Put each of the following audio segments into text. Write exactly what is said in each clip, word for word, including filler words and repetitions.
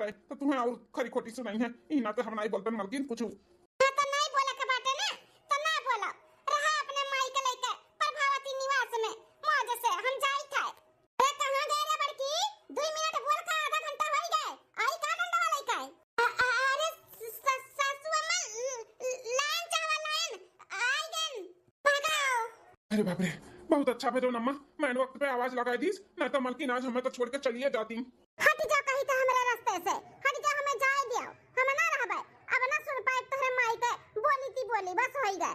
तो तुम्हें और खरी खोटी सुनाई है, ई ना तो हम नाई बोलतन मलकिन कुछ। हाँ, तो नाई बोले के बाटे ना, तो ना बोलो। रहा अपने माई के लेके प्रभावती निवास में मौज से हम जाई थे। अरे कहाँ गए रे बड़की? दुई मिनट बोल का आधा घंटा होई गए। आई का डंडवा लेके? अ-, अ-, अरे स-, स-, सासू अम्मा ल-, ल-, लाइन चाहवा लाइन। आई गन। भगाओ। अरे बाप रे, बहुत अच्छा भजो अम्मा, मैं वक्त पे आवाज लगाई दीस, ना तो मलकिन आज हमें तो छोड़ के चलिए जाती। हट जा कहीं तो हमरे रास्ते से, हट जा, हमें जाए दियो, हम ना रहबे। अब ना सुन पाए तोहरे माई के बोली ती बोली, बस होई गए।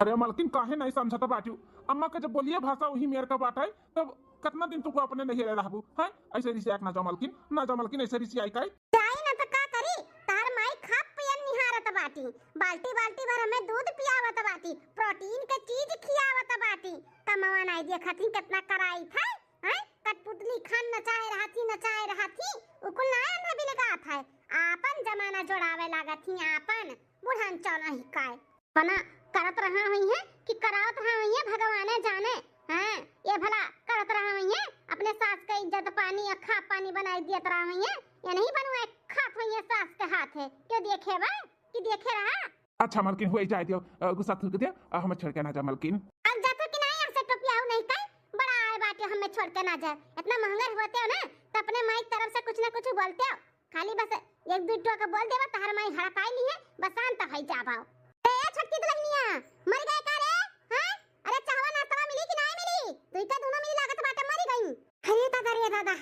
अरे मलकिन, काहे नहीं समझत बाटू? अम्मा के जब बोलिए भाषा वही मेर का बात है, तब कितना दिन तुमको अपने नहीं रहबू, हैं? ऐसे रिसियाक ना जाओ मलकिन, ना जाओ मलकिन, ऐसे रिसियाई काई? जाई ना तो का करी? तार माई खाप पियन निहारत बाटी, बाल्टी बाल्टी भर हमें दूध पियावत बाटी, प्रोटीन के चीज खियावत बाटी। कमावा नहीं दिए खातिर कितना कराई था, हैं? कठपुतली खान नचाए रहती, नचाए रहती, उकुल ना अंधा बिलगात है। आपन जमाना जोड़ावे लागत ही, आपन बुढ़न चौना ही काय। बना करत रहा हुई है कि करावत रहा हुई है, भगवाने जाने। हाँ, ये भला करत रहा हुई है, अपने सास का इज्जत पानी या खा पानी बनाई दियत रहा हुई है, ये नहीं बनवाए खात हुई है सास के हाथ है, क्यों देखे बा कि देखे रहा। अच्छा मलकिन, हुए जाए दियो, अ, गुस्सा थूक दियो, अ, हमें छोड़ के ना जा मलकिन। अब जाते कि नहीं, ऐसे टोपिया हो नहीं का, बड़ा आए बाटे हमें छोड़ के ना जाए, इतना महंगा होते हो ना, तो अपने माई तरफ से कुछ ना कुछ बोलते हो। खाली बस एक दुई टोक बोल देबा, तहर माई हड़काई ली है, बस शांत होई जाबा। ए, ए छोटकी दुल्हनिया, मर गए का रे? हाँ? अरे, चाहवा नाश्ता मिली कि नाई मिली? दुई का दोनों मिली लागत बाटे मरी गई। अरे दादा रे दादा,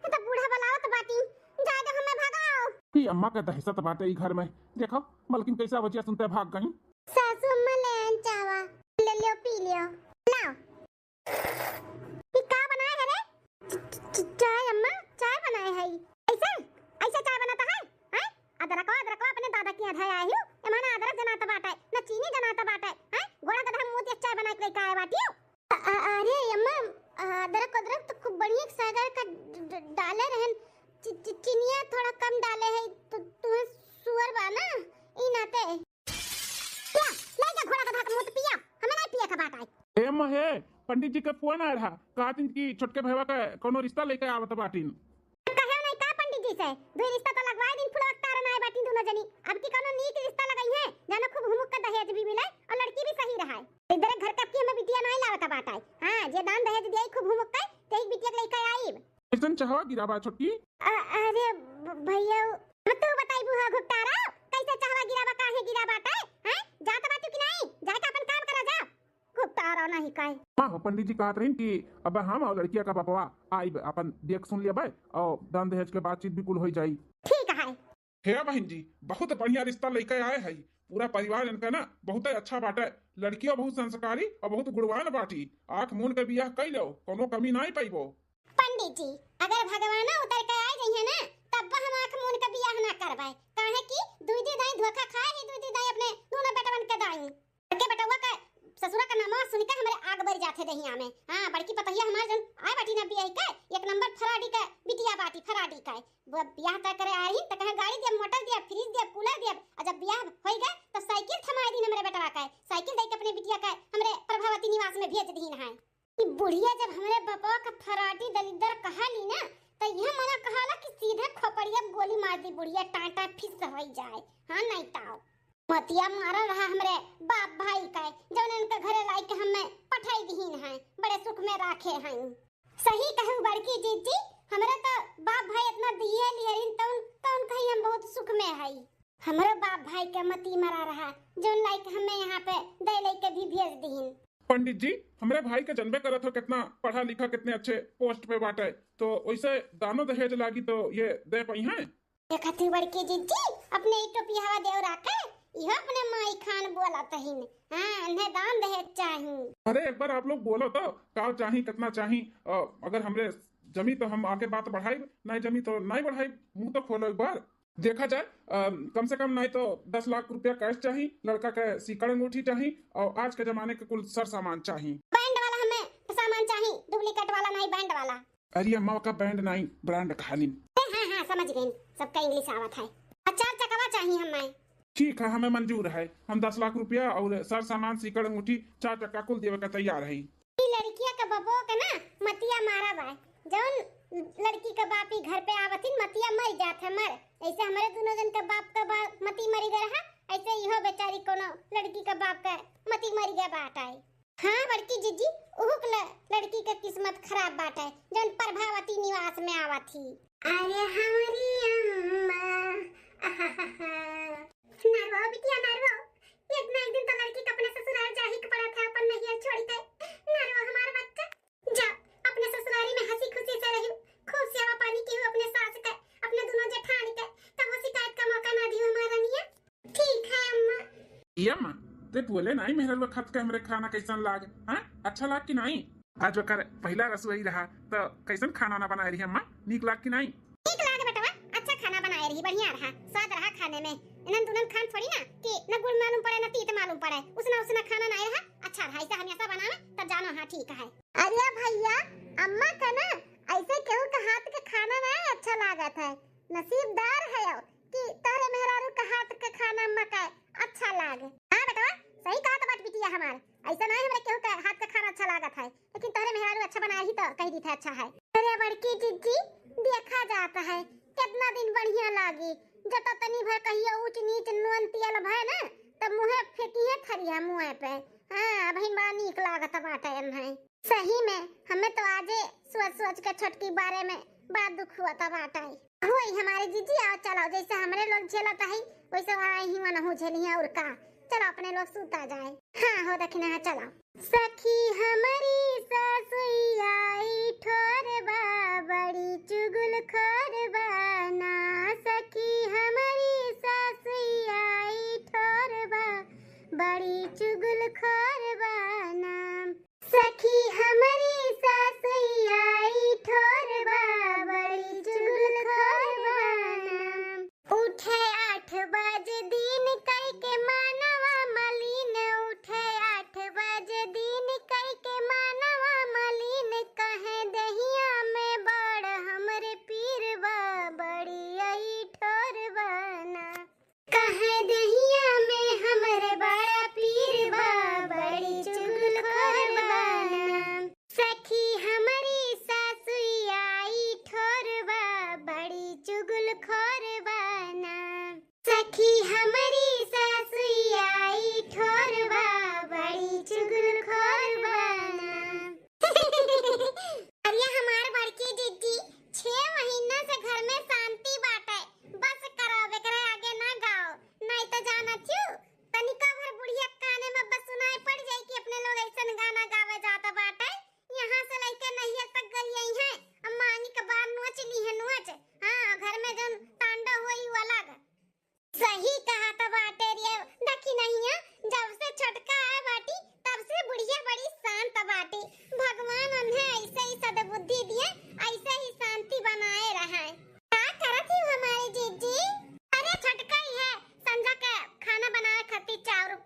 ये तो बूढ़ा बलावत बाटी, जाए दे हमें भगाओ। ई अम्मा के दहशत बाटे ई घर में। देखो, मलकिन कैसा बचिया सुनते भाग गई। सासू अम्मा ले आन चाहवा, ले लियो, पी लियो, लाओ। ई का बनाए है रे? च-, च-, चाय अम्मा, चाय बनाए है। ऐसा? ऐसा चाय बनाता है? हैं? अदरकवा, अदरकवा अपने दादा के यहाँ धया आयु। एमा ना अदरक जनात बाटे, ना चीनी जनात बाटे। हैं? गोड़ा गधा मुंह देख चाय बनाए के लेके आए बाटियो। अ-, अ-, अरे अम्मा, अदरक, अदरक तो खूब बढ़िया सागर का ड-, ड-, डाले रहन। चि-, चि-, चिनिया थोड़ा कम डाले है, तो तुम्हें सुअर बा ना, ई नाते। पिया, ले जा घोड़ा गधा के मुंह पिया, हमें नहीं पिए के बात आई। ए महे, पंडित जी के फोन आए रहा, कहतिन कि छोटके भैया का कोनो रिश्ता लेके आवत बाटिन। कहे नहीं का पंडित जी से, दो रिश्ता तो लगवाए दिन फुलवा तार ना आए बाटिन दोनों जनी। अब की कोनो नीक रिश्ता लगाई है, जानो खूब हुमुक का दहेज भी मिले और लड़की भी सही रहा है। इधर घर का की हमें बिटिया नहीं लावत बात आई। हाँ, जे दान दहेज दिए खूब हुमुक का, ते एक बिटिया के लेके आई। कैसन चाहवा गिरा बा छोटकी? अ-, अरे भ-, भैया, अब तू बताई बुआ घुपटारा, कैसे चाहवा गिरा बा, काहे गिरा बाटे? हैं? जात बा तू कि नहीं? जाके अपन काम करा जा। घुपटारा नहीं काहे। हाँ हो, पंडित जी कहत रहिन कि अब हम और लड़किया का बपवा आइब, अपन देख सुन लेबै और दान दहेज के बातचीत भी कुल होई जाई। ठीक है। हे बहिन जी, बहुत बढ़िया रिश्ता लेके आए है। पूरा परिवार इनका ना बहुत अच्छा बाटे। लड़कियों बहुत संस्कारी और बहुत गुणवान बाटी। आँख मून के बियाह कई लो, कोनो कमी नहीं पाइबो। पंडित जी, अगर भगवाना उतर के आ जइहे ना, तब हम आँख मून के बियाह ना करबै, काहे कि दुई दी दाई धोखा खाए ही, दुई दी दाई अपने दोनों बेटवन के दाई। बड़के बेटवा का ससुरा का नामवा सुन के हमरे आग बर जाथे दहिया में। हाँ, बड़की पतहिया हमार जन आए बाटी ना बियाह के, एक नंबर फराडी का बिटिया बाटी, फराडी का। वो बियाह तय करे आए ही, तो कहे गाड़ी दिया, मोटर दिया, फ्रिज दिया, कूलर दिया, और जब बियाह होई गए, तो साइकिल थमाए दीन हमरे बेटवा का, साइकिल दे के अपने बिटिया का हमरे प्रभावती निवास में भेज दीन है। ई बुढ़िया जब हमरे बपवा का फराटी दलिद्दर कहा ली ना, त इहे मना कहाला कि सीधे खोपड़िया गोली मार दी बुढ़िया, टाटा फिस होई जाए। हाँ, नहीं ताओ। मतिया मारल रहा हमरे बाप भाई का, जौन इनके घरे लाई के हमें पठाई दीन है, बड़े सुख में राखे हैं। सही कहू बड़की जीजी, हमरे तो बाप भाई इतना दिए लिहरिन, तौन, तौन कहीं हम बहुत सुख में हई। हमरो बाप भाई के मती मरा रहा, जौन लाइक हमें यहाँ पे दे लेके भी भेज दीन। पंडित जी, हमरे भाई के जनबे करत हो, कितना पढ़ा लिखा, कितने अच्छे पोस्ट पे बाटे, तो वैसे दानो दहेज लागी तो ये दे पाई हैं? देखत ही बड़की जीजी, अपने ई टोपियावा देवरा के, इहो अपने माई खान बोलत हिन। हाँ, इन्हें दान दहेज चाही। अरे, एक बार आप लोग बोलो तो, का चाही, कितना चाही? अ, अगर हमरे जमी तो हम आगे बात बढ़ाई, नहीं जमी तो नहीं बढ़ाई। मुंह तो खोलो एक बार। देखा जाए, अ, कम से कम नहीं तो दस लाख रुपया कैश चाही, लड़का के सीकड़ अंगूठी चाही, और आज के जमाने के कुल सर सामान चाही। बैंड वाला हमें सामान चाही, डुप्लीकेट वाला नहीं, बैंड वाला। अरे अम्मा, का बैंड नहीं, ब्रांड खाली। ए, हाँ, हाँ, समझ गई, सबका इंग्लिश आवत है। और चार चकवा चाही हमें। ठीक है, हमें मंजूर है। हम दस लाख रुपया और सर सामान, सीकड़ अंगूठी, चार चक्का कुल देवे का तैयार है। ई लड़किया के बबो के ना मतिया मारा बा, जौन लड़की के बाप ही घर पे आवथिन, मतिया मरि जात है मर। ऐसे हमरे दुनो जन के बाप के बा-, मती मरि गए रहा, ऐसे इहो बेचारी कोनो लड़की के बाप के मती मरि गए बाटै। हाँ बड़की जिज्जी, उहुक ल-, लड़की के किस्मत खराब बाटै, जौन प्रभावती निवास में आवत ही। अरे हमरी अम्मा, आहाहा। नरवा बिटिया नरवा, एक ना एक दिन तो लड़की के अपने ससुराल जाही के पड़त है, अपन नैहर छोड़ के। नरवा हमार बच्चा, जा अपने ससुरारी में हंसी खुशी से रहियो, खूब सेवा पानी कियो अपने सास के, अपने दुनो जेठान के, तब वो शिकायत का मौका ना दियो हमार रनिया। ठीक है अम्मा। ए अम्मा, ते बोले नाहीं मेहररुआ खात के हमरे खाना कैसन लाग, हाँ? अच्छा लाग कि नाहीं? आज ओकर पहिला रसोई रहा, त कैसन खाना ना बनाए रही अम्मा? नीक लाग कि नाहीं? नीक लाग बेटवा, अच्छा खाना बनाए रही, बढ़िया रहा, स्वाद रहा खाने में। इन्हन दुनन खान थोड़ी ना कि न गुड़ मालूम पड़े, न तीत मालूम पड़े, उसना उसना खाना ना रहा, अच्छा रहा, ऐसा हमेशा बनावे, तब जानो हाँ ठीक है। अरे भैया, अम्मा का ना ऐसे केहू के हाथ के खाना ना अच्छा लागत है। नसीबदार है कि तोहरे मेहरारू के हाथ के खाना अम्मा का अच्छा लागे। हाँ बेटवा, सही कहत बाटी बिटिया हमार। ऐसा ना हमरे केहू के हाथ के खाना अच्छा लागत है, लेकिन तोहरे मेहरारू अच्छा बनाए ही तो कह दी थे अच्छा है। अरे बड़की जिज्जी, देखा जात है कितना दिन बढ़िया लागी। जब तो तनी भर कहियो ऊंच नीच नून तेल भय ना, तब मुँहे फेंकी है थरिया मुँहे पे। हाँ, अबहिन बड़ा नीक लागत बाटे है। सही में, हमें तो आजे सोच सोच के छोटकी बारे में बड़ा दुख हुआ था बाटे। होई हमारे जीजी, आओ चलो, जैसे हमरे लोग झेलत है, वैसे वहाँ ही वनहु झेली है और का। चलो अपने लोग सूता जाए। हाँ हो दखिना है, चलो। सखी हमरी सासुई आई ठोर बा, बड़ी चुगलखोर बा ना। सखी हमरी सासुई आई ठोर बा, बड़ी चुगलखोर बा ना। सखी हमरी सासुई आई ठोर बा, बड़ी चुगलखोर बा ना। उठे आठ बजे दिन कई के मानवा मलिन, उठे आठ बजे दिन कई के मानवा मलिन, कहे दहिया में बड़ हमरे पीर बा, बड़ी आई ठोर बा ना। कहे दहिया में हमरे बड़ा पीर बा, बड़ी चुगलखोर बा ना। सखी हमरी सासुई आई ठोर बा, बड़ी चुगलखोर बा ना। सखी हमरी सासुई आई ठोर बा, बड़ी चुगलखोर बा ना। अरे हमार बड़की जिज्जी, छह महीना से घर में शांति बाटे, बस करो, एकरे आगे ना गाओ, नहीं तो जानत हूँ तनिका भर बुढ़िया काने में बस सुनाई पड़ जाई कि अपने लोग ऐसन गाना गावे जात बाटे। यहाँ से लइके नैहर तक गरियाई हैं, अम्मा आनी के बार नोच ली है नोच। हाँ, घर में जौन तांडव होई उ अलग। सही कहत बाटे रे, देखी नहीं है, जब से छोटका आए बाटी तब से बुढ़िया बड़ी शांत बाटी। भगवान उन्हें ऐसे ही सद्बुद्धि दिए, ऐसे ही शांति बनाए रहे। का करत ही हमारे जीजी? अरे छोटका ही है, संझा के खाना बनावे खातिर चाउर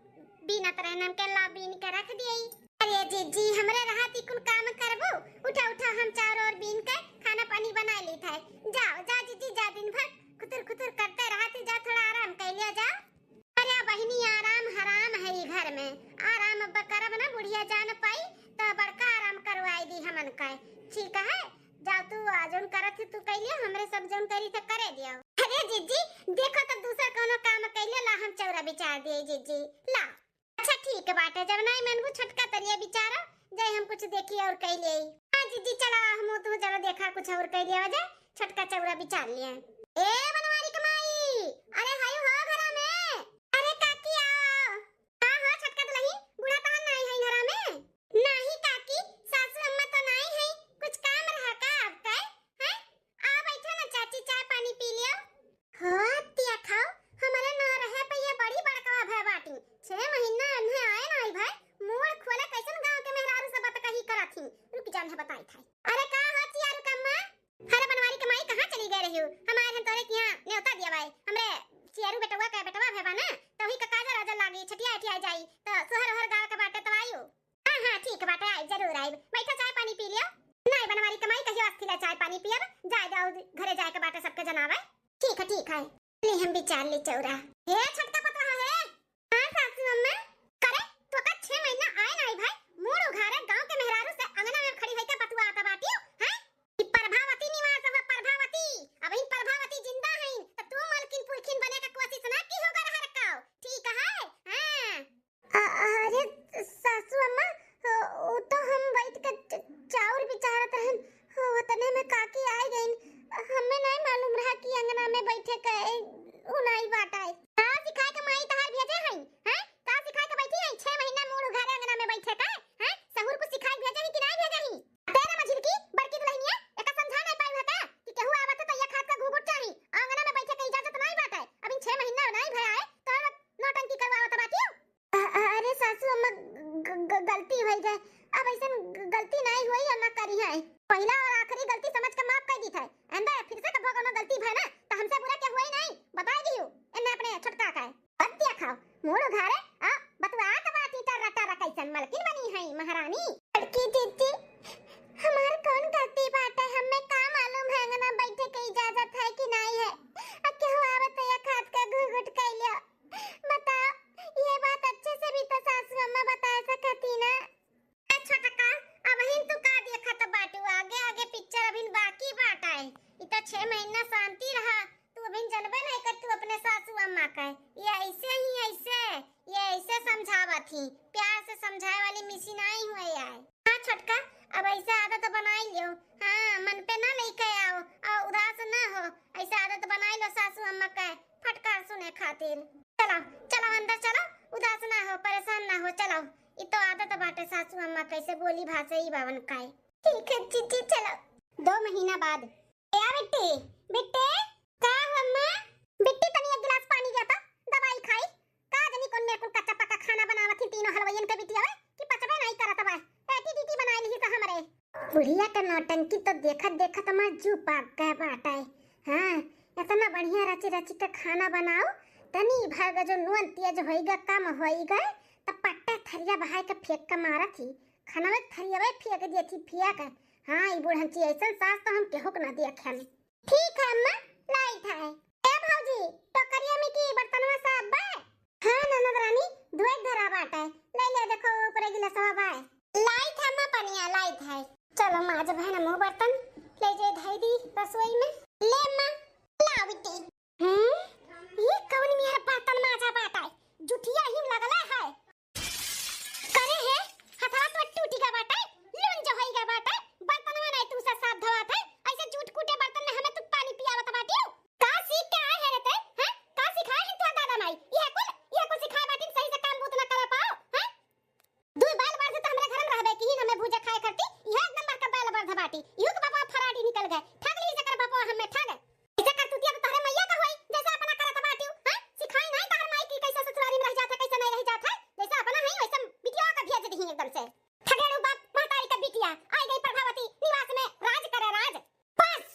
बीनत रहे, हम के ला बीन के रख दिए। अरे जीजी, हमरे रहत ही कुल काम करबू? उठा उठा हम चाउर और बीन के खाना पानी बना ली था। जाओ जा जीजी, जा, दिन भर खुतुर खुतुर करते रहत ही, जा थोड़ा आराम कर लिया जाओ। अरे बहिनी, आराम हराम है ई घर में, आराम अब करब ना, बुढ़िया जान पाई तो बड़का आराम करवाई दी हमन का। ठीक है, जाओ तू, आ, जौन करत ही तू कह लियो, हमरे सब जौन करी थे करे दियो। अरे जीजी, देखो तो दूसरा कौनो काम कह लियो, ला हम चौरा बिचार दिए जीजी, ला। अच्छा ठीक बाटे, जब नहीं मनबू छोटका तरिया बिचारो, जाए हम कुछ देखी और कह ले। हाँ जीजी, चला हम तू चलो देखा कुछ और कह लिया वजह, छोटका चौरा बिचार लिया। ए बनवारी कमाई, अरे हाय हो घरा में, अरे काकी आओ। का हो छोटका दुलही, बूढ़ा तहन नाई है घरा में? नाही काकी, सासू अम्मा तो नाई है, कुछ काम रहा का आपका? हैं? आ बैठो ना चाची, चाय पानी पी लियो। हो तिया खाओ, हमरे ना रहे पे ये बड़ी बड़का भय बाटी। छह महीना अन्हे आए नाई भाई, मूड़ खोले कैसन गांव के मेहरारू से बात कही करत ही। रुक जान है बताई था। अरे का हो तिया रुकम्मा? अरे बनवारी के माई कहाँ चली गए रही हो? हमारे हम तोरे किहाँ न्योता दिया भाई। हमरे चियारू बेटवा का बेटवा भय बा ना, तो ही का काजर आजर लागी, छठिया अठिया जाई, तो सोहर ओहर गाँव के बाटे तो आयु। हाँ, हाँ, ठीक बाटे, आइब, जरूर आइब। बैठा, चाय पानी पी लियो। नाई बनवारी कमाई कहियो अस्थि ला चाय पानी पियब, जाए जाओ घरे जाए के बाटे सबके जनावे। ठीक है, ठीक है। ले हम बिचार ले चौरा। हे छोटका पतोहा हे। हाँ सासू अम्मा। करे, तो का छह महीना आए नाई भाई, मूड़ उघारे गाँव के मेहरारू से अंगना में खड़ी होइके बतुआ आता बाटियो, हैं? ई प्रभावती में बैठे के उ नाई बाटे। का सिखाए के माई तहार भेजे हई, हैं? का सिखाए के बैठी हई? छह महीना मूड़ उघारे अंगना में बैठे के, हैं? सहूर कुछ सिखाए के भेजे हई कि नाई भेजे हई? तेरे मझिल की बड़की दुल्हनिया, एका समझा नाई पाई हका कि केहू आवत है तो एक हाथ का घूघूट चाही, अंगना में बैठे के इजाजत नाई बाटे। अभी छह महीना नाई भया है, तो नौटंकी करवावत बाटियो। अ-, अ-, अरे सासू अम्मा, ग-, ग-, गलती होइ गए। अब ऐसन ग-, गलती नाई होई और ना करी है। पहला और आखिरी गलती समझ के माफ कर दी थे। आइंदा फिर से कभो कोनो गलती भय ना, तो हमसे बुरा के होई नाई, बताई दियो। एन्ने अपने छोटका का है। अब देखो, मूड़ उघारे, आ, बतुआ के बाटी टर्रा टर्रा कैसन मलकिन बनी है महारानी। बड़की जीजी, हमार कौन गलती बाटे? हमें का मालूम है अंगना बैठे के इजाजत है कि नाई है? आ केहू आवत है, एक हाथ का घूघूट कैलियो। बताओ, ये बात अच्छे से भी तो सासू अम्मा बता सकती ना। ए छोटका, अबहिन तू का देखत बाटू? आगे आगे पिक्चर अभिन बाकी बाटे। इ तो छह महीना शांति रहा, तू अभिन जनबे नहीं कर तू अपने सासू अम्मा का। ये ऐसे ही ऐसे, ये ऐसे समझावत ही, प्यार से समझाए वाली मिसिन आई हुए आए। हाँ छोटका, अब ऐसे आदत बनाई लियो। हाँ, मन पे ना लेके आओ और उदास ना हो, ऐसे आदत बनाई लो सासू अम्मा का फटकार सुने खातिर। चलो, चलो अंदर चलो, उदास ना हो, परेशान ना हो, चलो। इ तो आदत बाटे सासू अम्मा कैसे बोली भाषा ही बावन का है। ठीक है जीजी, चलो। दो महीना बाद। ए आ बिट्टी, बिट्टी, का हो अम्मा? बिट्टी तनी एक गिलास पानी दे तो, दवाई खाई। का जनी कौन में कुल कच्चा पक्का खाना बनावत ही तीनों हलवाइयन के बिटिया वे कि पचबे नहीं करत बा। एटी डीटी बनाए लिही से हमरे। बुढ़िया के नौटंकी तो देखत देखत हमार जू पाक गए बाटे। हाँ, इतना बढ़िया रची रची के खाना बनाओ, तनी भर जो नून तेज होइगा, कम होइगा, त पट्टे थरिया बहाए के फेंक के मारत ही। खाना में थरिया फेंक दिया थी, फेंक। हाँ, ई बुढ़ंची ऐसन सास तो हम केहू के ना देखन। ठीक है अम्मा, लाइत है। ए भौजी, टोकरिया में की बर्तनवा साफ बा? हाँ ननद रानी, धोए धरा बाटे। ले ले, देखो ऊपरे गिलासवा बा। लाइत है अम्मा पनिया, लाइत है। चलो माज बहन मुँह बर्तन ले जे धई दी रसोई में। ले अम्मा, ला बिट्टी। हम्म, ये कौन मेरा बर्तन माजा बाटे? जुठिया ही लगला है। करे है, हथवा तो टूटी गा बाटे, लून जो होई गा बाटे, बर्तनवा नहीं तू से साफ धोवात है, ऐसे जूठ कूटे बर्तन में हमें तू पानी पियावत बाटियो। का सीख के आए है रे ते, हैं? का सिखाए है तू दादा माई? यह कुल, यह कुल सिखाए बाटिन सही से काम बूत ना करे पाओ, हैं? दुई बाल बार से तो हमरे घर में रहबे की ही हमें भूजा खाए करती, यह एक नंबर का बाल बार बाटी, यू के बापा फराडी निकल गए, ठग ली से कर बापा हमें ठग। ऐसे करतूतिया तो तोहरे मैया का होई, जैसे अपना करत बाटियो, हैं? सिखाई नहीं तोहर माई की कैसे ससुरारी में रह जात है, कैसे नहीं रह जात है, जैसे अपना है वैसे बिटिया का भेज दही एकदम से। ठगेड़ू बाप महतारी का बिटिया, आई गई प्रभावती निवास में राज करे राज। बस,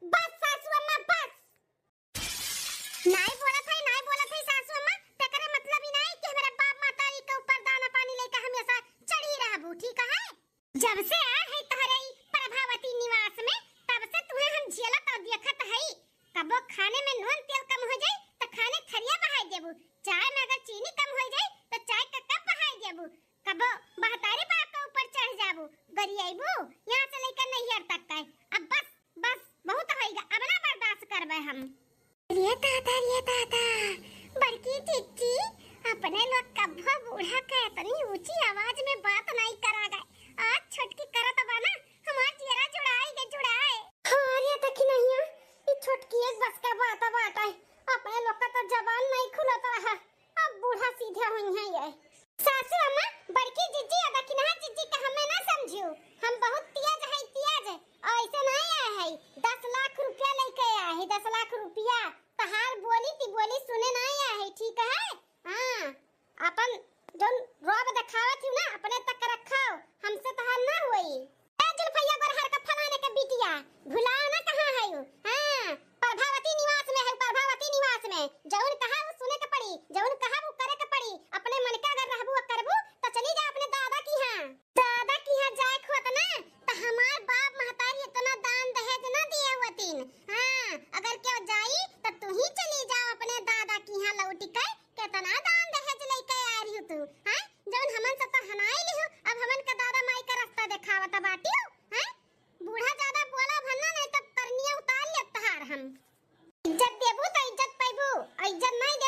बस सासू अम्मा बस। नाई बोलत है, नाई बोलत है सासू अम्मा, तेकरे मतलब ही नाई कि हमारे बाप महतारी के ऊपर दाना पानी लेके हमेशा चढ़ी रहबू, ठीक है? जब से आ है तोहरे ई प्रभावती निवास में, तब से तुहे हम झेलत और देखत हई। कबो खाने में नून तेल कम हो जाए तो खाने थरिया बहाई देबू, चाय में अगर चीनी कम हो जाए तो चाय का कप बहाई देबू, कबो महतारी बाप के ऊपर चढ़ जाबू, गरियाबू, यहाँ से लेकर नैहर तक का। अब बस, बस, बहुत होइगा, अब ना बर्दाश्त करबे हम। रे दादा, रे दादा, बड़की जिज्जी, अपने लोग कब्बो बूढ़ा के इतनी ऊंची आवाज में बात नहीं करा गए। आज छोटकी करत बा ना, हमार जियरा जुड़ाई के जुड़ाए। हाँ रे दखिनहिया, ई छोटकी एक बस का बात बाटे, अपने लोग का तो जबान नहीं खुलत रहा, अब बूढ़ा सीधे हुई है ये। सासू अम्मा, बड़की जिज्जी और दखिनहा जिज्जी का हमें ना समझियो, हम बहुत तेज है, तेज। ऐसे नहीं आए है, दस लाख रुपया लेके आए है, दस लाख रुपया। तहार बोली ती बोली सुने नहीं आए है, ठीक है? हाँ, अपन जोन रोब देखावत ही ना, अपने तक रखाओ, हमसे तहार ना होई। ए जुल्फैया गोरहर का फलाने के बिटिया, भुलाओ ना कहाँ है यू? हाँ, प्रभावती निवास में है, प्रभावती निवास में। जौन कहा वो सुने के पड़ी, जौन कहा वो करे के पड़ी। अपने मन के अगर रहबू और करबू तो चली जा अपने दादा की यहाँ। दादा की यहाँ जाए के होत ना तो हमार बाप महतारी इतना दान दहेज ना दिए होतीन। हाँ, अगर क्यों जाई तो तू ही चली जाओ अपने दादा की यहाँ लौट के। कितना दान दहेज लेके आ रही हो तू, हैं? जौन हमन से तो हनाई लिहो, अब हमन के दादा माई का रास्ता देखावत बाटियो, हैं? बूढ़ा ज्यादा बोला भन्ना नहीं तो करनिया उतार लेत तहार हम। इज्जत देबू तो इज्जत पैबू, और इज्जत नहीं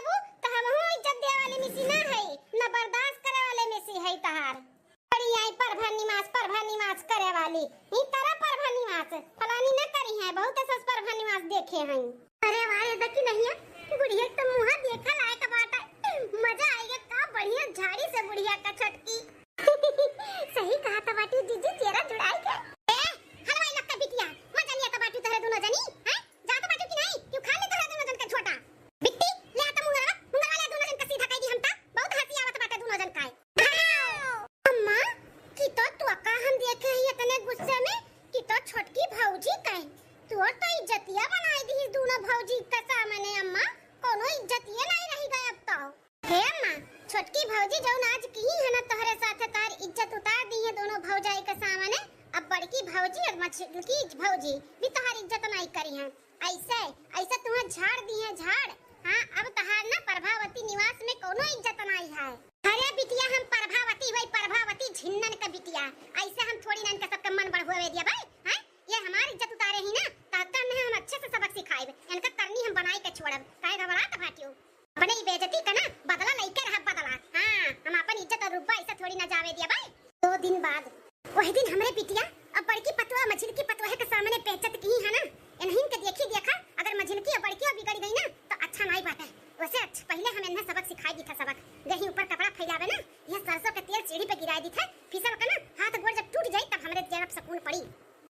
हाँ, अब तहार ना प्रभावती निवास में कौनो इज्जत नाई है। अरे बिटिया, हम प्रभावती होई, प्रभावती झिन्नन के बिटिया। ऐसे हम थोड़ी ना इनका सबके मन बढ़ुआवे दिया भाई, हैं? ये हमार इज्जत उतारे ही ना, तब तो इन्हें हम अच्छे से सबक सिखाइब। इनका करनी हम बनाई के छोड़ब, काहे घबरात बाटियो? अपने ई बेइज्जती का ना बदला लइके रहब बदला। हाँ, हम अपन इज्जत और रुतबा ऐसे थोड़ी ना जावे दिया भाई। दो दिन बाद, वही दिन हमरे बिटिया अब बड़की पतोह मझिलकी पतोह के सामने बेइज्जत की है ना, इन्हीं के देखी देखा अगर मझिलकी और बड़की बिगड़ गई ना तो अच्छा नहीं बात है। वैसे अच्छा पहले हम इन्हें सबक सिखाई दी था, सबक। गही ऊपर कपड़ा फैलावे ना, यह सरसों के तेल सीढ़ी पे गिराई दी था, फिसल के ना हाथ गोड़ जब टूट जाई तब हमरे जरा सुकून पड़ी।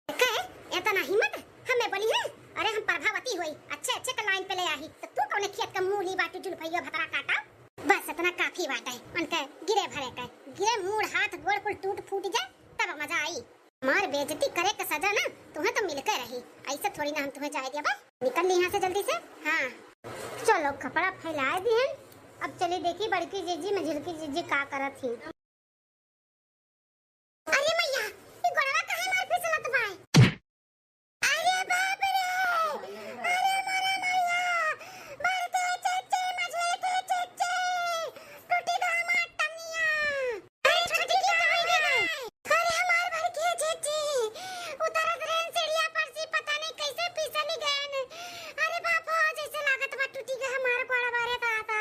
के इतना हिम्मत हमें बोली है? अरे हम प्रभावती होई, अच्छे अच्छे के लाइन पे ले आही, तो तू कौने खेत का मूली बाटी जुल्फैया भतरा काटा? बस इतना काफी बाटे उनके गिरे भरे के, गिरे मूड़ हाथ गोड़ कुल टूट फूट जाए तब मजा आई। मार बेइज्जती करे के सजा ना तुम्हें तो मिलके रही, ऐसे थोड़ी ना हम तुम्हें जाए दिया बा। निकल ली यहाँ से जल्दी से। हाँ चलो कपड़ा फैला दी है, अब चली देखी बड़की जीजी मझिलकी जीजी का करत ही। अरे मैया, ई गोड़वा काहे मार फिसलत बाय? अरे बाप रे! अरे मोरे मैया! बड़के चेचे, मझिलके चेचे! टूटी गा हमार टंगिया! अरे छोटकी का हो गए? अरे हमार बड़के चेचे! उतरत रहन सीढ़िया पर से पता नहीं कैसे फिसली गएन। अरे बाप हो, जैसे लागत बा टूटी गा हमार गोड़वा रे दादा।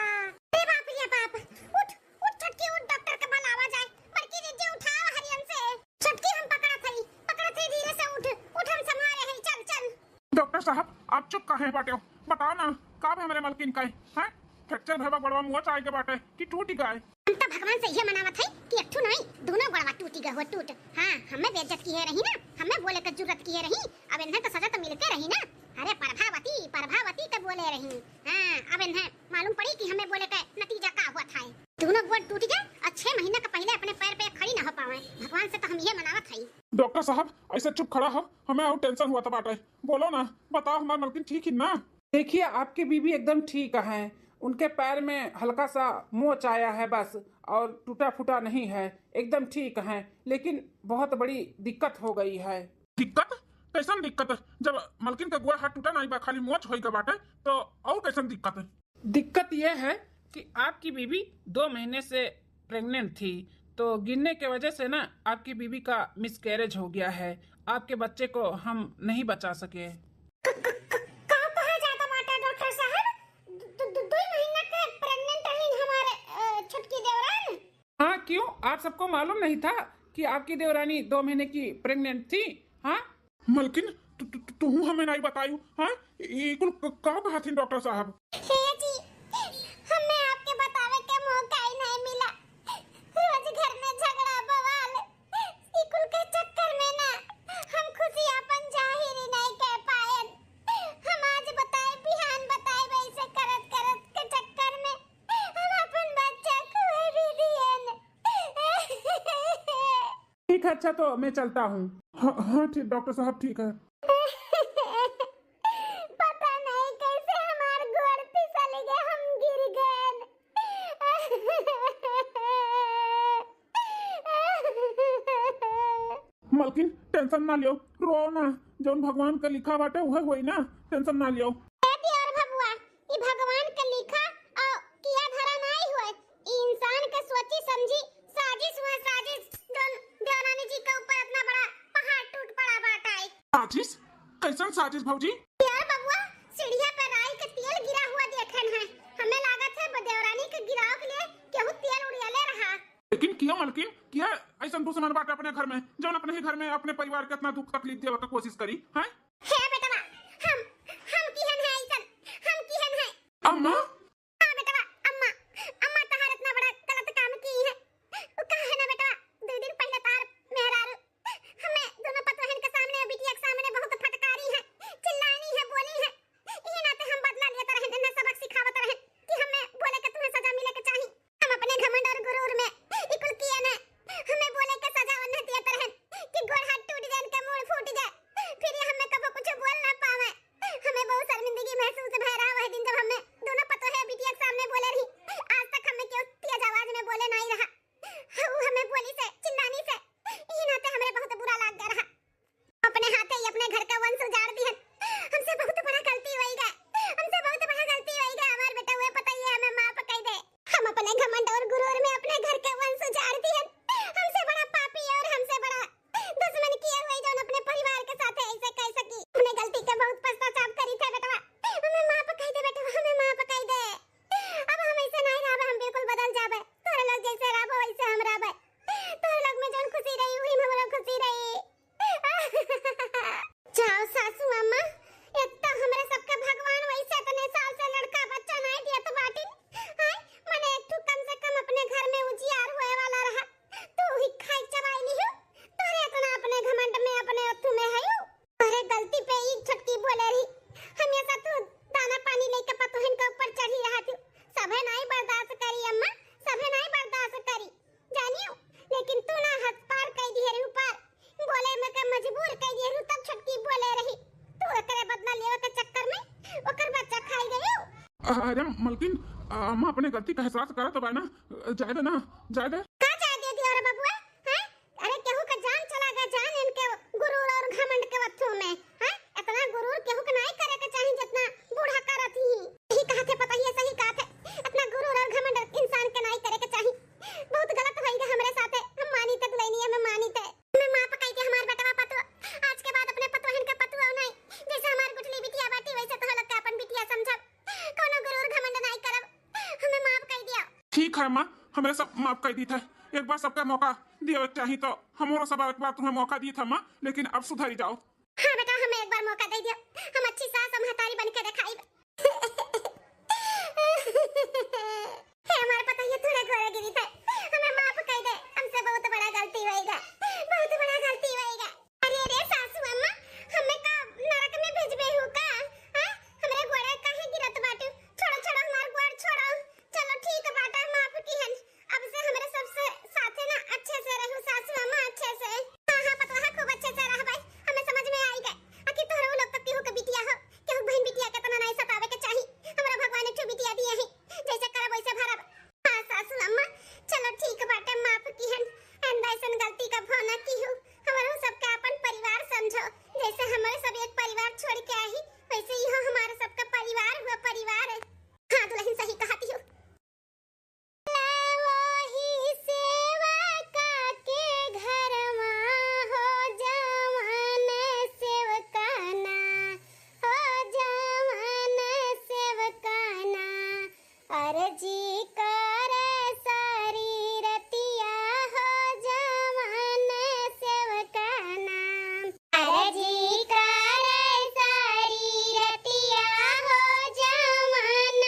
अरे बाप रे बाप! उठ, उठ छोटकी, उठ, डॉक्टर के बुलावा जाए। बड़की जीजी उठाओ हरियन से। छोटकी हम पकड़त हई, पकड़त हई, धीरे से उठ, उठ हम संभारे हई, चल, चल। डॉक्टर साहब, आप चुप काहे बाटे हो? बताओ ना, का भे हमरे मलकिन का है? हैं? फ्रैक्चर भे बा गोड़वा, मोच आए के बाटे कि टूट गए? हम तो भगवान से ये मनावत हई कि एक ठो नहीं, दोनों गोड़वा टूटी गए हो, टूट। हाँ, हमें बेइज्जत किहे रही ना, हमें बोले के जरूरत किहे रही, अब इन्हें तो सजा तो मिलके रही ना। अरे प्रभावती, प्रभावती तो बोले रही, हाँ, अब इन्हें मालूम पड़ी कि हमें बोले के नतीजा का हुआ था। दोनों गोड़ टूट गए और छह महीना के पहले अपने पैर पे खड़ी ना हो पावे। भगवान से तो हम ये मनावत हई। डॉक्टर साहब, ऐसे चुप खड़ा हो, हमें और टेंशन हुआ था बाटे। बोलो ना, बताओ हमार मलकिन ठीक ही ना? देखिए, आपकी बीबी एकदम ठीक है, उनके पैर में हल्का सा मोच आया है बस, और टूटा फूटा नहीं है, एकदम ठीक है, लेकिन बहुत बड़ी दिक्कत हो गई है। दिक्कत? कैसन दिक्कत? जब मलकिन का गोड़ हाथ टूटा नहीं बा, खाली मोच होई का बाटे, तो और कैसन दिक्कत? दिक्कत यह है कि आपकी बीबी दो महीने से प्रेग्नेंट थी, तो गिरने के वजह से ना आपकी बीबी का मिसकैरेज हो गया है। आपके बच्चे को हम नहीं बचा सके। क-, क-, क-, का कहा जाता बाटे डॉक्टर साहब? दु-, दु-, दु-, दुई महीना के प्रेग्नेंट रही हमारे, अ, छोटकी देवरान। हाँ, क्यों? आप सबको मालूम नहीं था कि आपकी देवरानी दो महीने की प्रेग्नेंट थी? हाँ? मलकिन, तू, तू, तू, तू हमें नहीं बतायू, हाँ? ई कुल क-, का कहत हिन डॉक्टर साहब? हे जी, हमें आपके बतावे के मौका ही नहीं मिला। रोज घर में झगड़ा बवाल, ई कुल के चक्कर में ना हम खुशी अपन जाहिर ही नहीं कर पाएन। हम आज बताए, बिहान बताए, वैसे करत करत के चक्कर में हम अपन बच्चा खो भी दिएन। ठीक है, अच्छा तो मैं चलता हूँ। हाँ, हाँ, ठीक, डॉक्टर साहब, ठीक है। पता नहीं कैसे हमार गोड़ फिसल गए, हम गिर गए। मलकिन, टेंशन ना लियो, रो ना, जौन भगवान के लिखा बाटे उहे होई ना, टेंशन ना लियो। ए दियर बबुआ, ई भगवान के लिखा और किया धरा नाई होए, ई इंसान के सोची समझी साजिश हुआ, साजिश, जौन देवरानी जी के ऊपर इतना बड़ा पहाड़ टूट पड़ा बाटे। साजिश? कैसन साजिश भौजी? यार बबुआ, सीढ़िया पे राई के तेल गिरा हुआ देखन है, हमें लागत है ब-, देवरानी के गिराव के लिए केहू तेल उड़ियाले रहा। लेकिन किया मलकिन, किया ऐसन दुश्मन बाटे अपने घर में, जौन अपने ही घर में अपने परिवार के इतना दुख तकलीफ देवे के कोशिश करी, हैं? हे बेटवा, हम, हम किहन है ऐसन, हम किहन है? अम्मा? हाँ बेटवा, अम्मा, अम्मा तहार इतना बड़ा गलत काम की है। वो का है ना बेटवा, दो दिन पहले तार मेहरारू हमें दोनों पतोहन के सामने, बिटिया के सामने बहुत फटकारी है, चिल्लानी है, बोली है। इही नाते हम बदला लेत रहन, इन्हें सबक सिखावत रहन कि हमें बोले के तुम्हें सजा मिले के चाही। हम अपने घमंड और गुरूर में ई कुल किए न, हमें बोले के सजा उन्हें देत रहन कि गोड़ हाथ टूट जाए, इनके मूड़ फूट जाए, फिर ये हमें कबो कुछ बोल ना पावे। हमें बहुत शर्मिंदगी महसूस भय रहा वह दिन, जब हमें दोनों पतोहे अरे मलकिन, अ, अम्मा अपने गलती का एहसास करत बा ना, जाए दे ना, जाए दे। का जाए दे दियो रे बबुआ, हैं? अरे केहू का जान चला गया, जान इनके गुरूर और घमंड के वत्थू में, हैं? इतना गुरूर केहू के नाई करे के चाही जितना बूढ़ा करत ही। सही कहत है पतोहिया, सही कहत है, इतना गुरूर और घमंड इंसान के नाई करे के चाही। बहुत गलत होई गए हमरे साथे, हम मानी ते दुल्हनिया में मानी ते। हमें माफ कई दे हमार बेटवा पतोह, आज के बाद अपने पतोहन के पतोह नहीं, जैसे हमार गुठली बिटिया बाटी वैसे तोह लोग के अपन बिटिया समझब। कौनो गुरूर घमंड नाई करब, हमें माफ कई दिया। ठीक है माँ, हमरे सब माफ कई दी थे। एक बार सबका मौका दियो चाही तो हमरो सब एक बार तुम्हें मौका दी था माँ, लेकिन अब सुधरी जाओ। हाँ बेटा, हमें एक बार मौका दे दियो, हम अच्छी सास और महतारी बन के दिखाई। हे हमारे पतोहिया, थोड़ा गोरा गिरी थे, हमें माफ कई दे, हमसे बहुत बड़ा गलती होएगा, बहुत बड़ा गलती होएगा। अरे रे सासू अम्मा, हमें का नरक में भेजबे हो का? हाँ? हमरे गोड़े काहे गिरत बाटू? छोड़ो, छोड़ो, हमार गोड़ छोड़ो। चलो ठीक बाटे, माफ किहन। अब से हमरे सबसे साथे ना अच्छे से रहू सासू अम्मा, अच्छे से। हाँ, हाँ, पतोहा खूब अच्छे से रहबे। हमें समझ में आई गए। आखिर तोहरो लोग तो केहू के बिटिया हो, केहू बहन बिटिया के तना नहीं सतावे के चाही। हमरा भगवान एक ठो बिटिया दिए ही, जैसे करब वैसे भरब। हाँ सासू अम्मा, चलो ठीक बाटे, माफ किहन। आइंदा ऐसन गलती कभो ना किहू। हमरो सबके अपन परिवार समझो, जैसे हमरे सब एक परिवार छोड़ के आई, वैसे इहो हमारे सबका परिवार हुआ, परिवार है। हाँ दुल्हन, सही कहती हो। लावो ही सेवका के घरमा हो जवन सेवकाना, हो जवन सेवकाना, अर्जी करे सारी रतिया हो जवन सेवकाना। अर्जी करे सारी रतिया हो जवन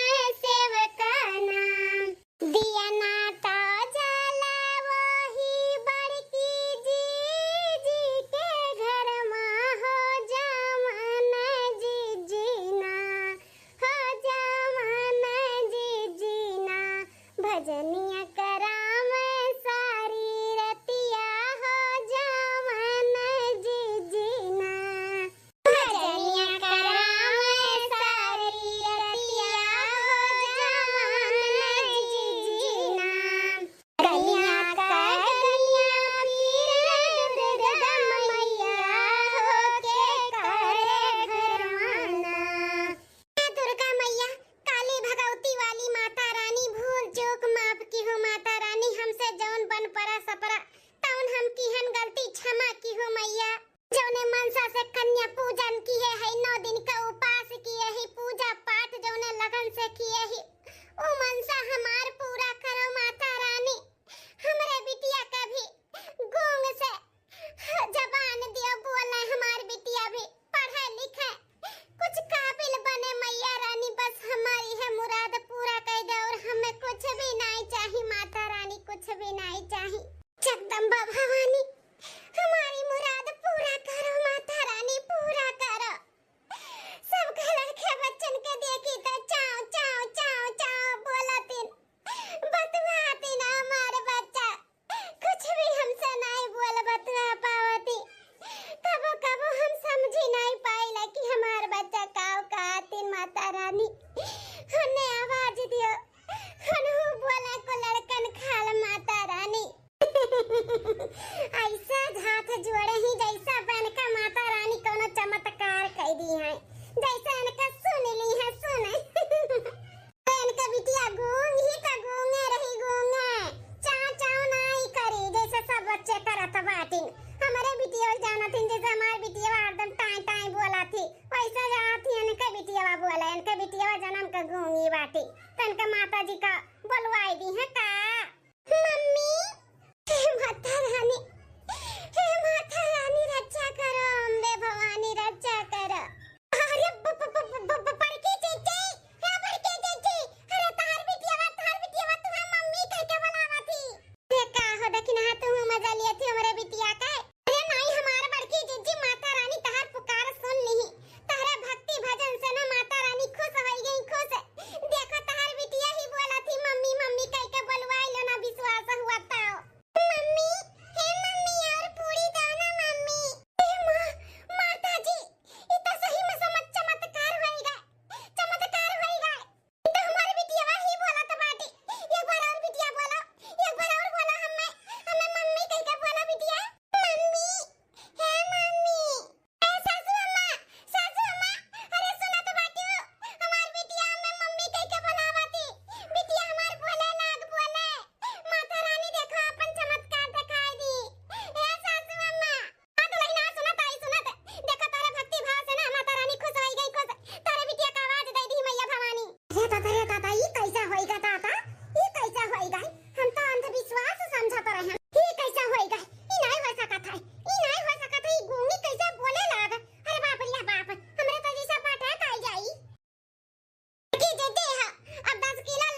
सेवकाना। दिया ना तो जला वही बड़की जीजी के घरमा हो जवन जीजी ना, हो जवन जीजी ना। भजनिया कराम सारी रतिया हो जवन जीजी ना। भजनिया कराम सारी रतिया हो जवन जीजी ना। गलिया का गलिया फिर दुर्गा मैया होके करे घरवाना। हे दुर्गा मैया, काली भगवती वाली माता रानी, भूल चूक माफ किहू माता रानी, हमसे जौन बन परा सपरा तौन हम किहन गलती क्षमा किहू मैया। जौने मनसा से कन्या पूजन किए है, नौ दिन का उपास किए है, पूजा पाठ जौने लगन से किए है, उ मनसा हमार पूरा करो माता रानी। हमरे बिटिया के भी गूंग से जबान दियो बोले, हमार बिटिया भी पढ़े लिखे, कुछ काबिल बने मैया रानी, बस हमारी है मुराद पूरा कर दे और हमें कुछ भी नहीं चाही माता रानी, कुछ भी नहीं चाही। जगदम्बा भवानी, हमारी मुराद पूरा करो माता रानी, पूरा करो। सबके लड़के बच्चन के देखी तो चाव चाव चाव चाव बोलतिन, बतुआतिन हमार बच्चा। कुछ भी हमसे नाई बोल बतुआ पावती। कबो कबो हम समझी नाई पाइला कि हमार बच्चा काव कहतिन माता रानी। हन्ने आवाज दियो, हनहु बोला को लड़कन खाल माता रानी। ऐसा हाथ जोड़े ही जैसा बनका माता रानी कोनो चमत्कार कई दी है, जैसा इनका सुन ली है सुन। इनका बिटिया गूंग ही तो गूंगे रही गूंगे, चाव चाव नाई करी जैसे सब बच्चे करत बाटिन। हमरे बिटिया जानत हिन जैसे हमार बिटिया हरदम टाई टाई बोला थी, वैसे जानत ही इनके बिटिया बोले, इनके बिटिया जन्म का गूंगी बाटी, तो इनका माता जी का बोलवाई दी है का? मम्मी, हे माता रानी, हे माता रानी रक्षा करो, अम्बे भवानी रक्षा करो। अरे ब-, ब-, ब-, ब-, ब-, बड़की जीजी, हे बड़की जीजी, अरे तहार बिटिया, तहार बिटिया तुम्हार मम्मी कह के बुलावा थी। ये का हो दखिनहा, तू मजा लिया थी हमरे बिटिया के। अरे नाई, हमार बड़की जीजी माता रानी तहार पुकार सुन ली, तहरे भक्ति भजन से ना माता रानी खुश होई गई, खुश। देखो तहार बिटिया ही बोला थी, "मम्मी, मम्मी" कह के बोलवाई लो ना, विश्वास हुआ तो। मम्मी, हे मम्मी, और पूरी दो ना मम्मी। हे माँ, माता जी, ई तो सही में समझ चमत्कार होई गा। अब दस किलो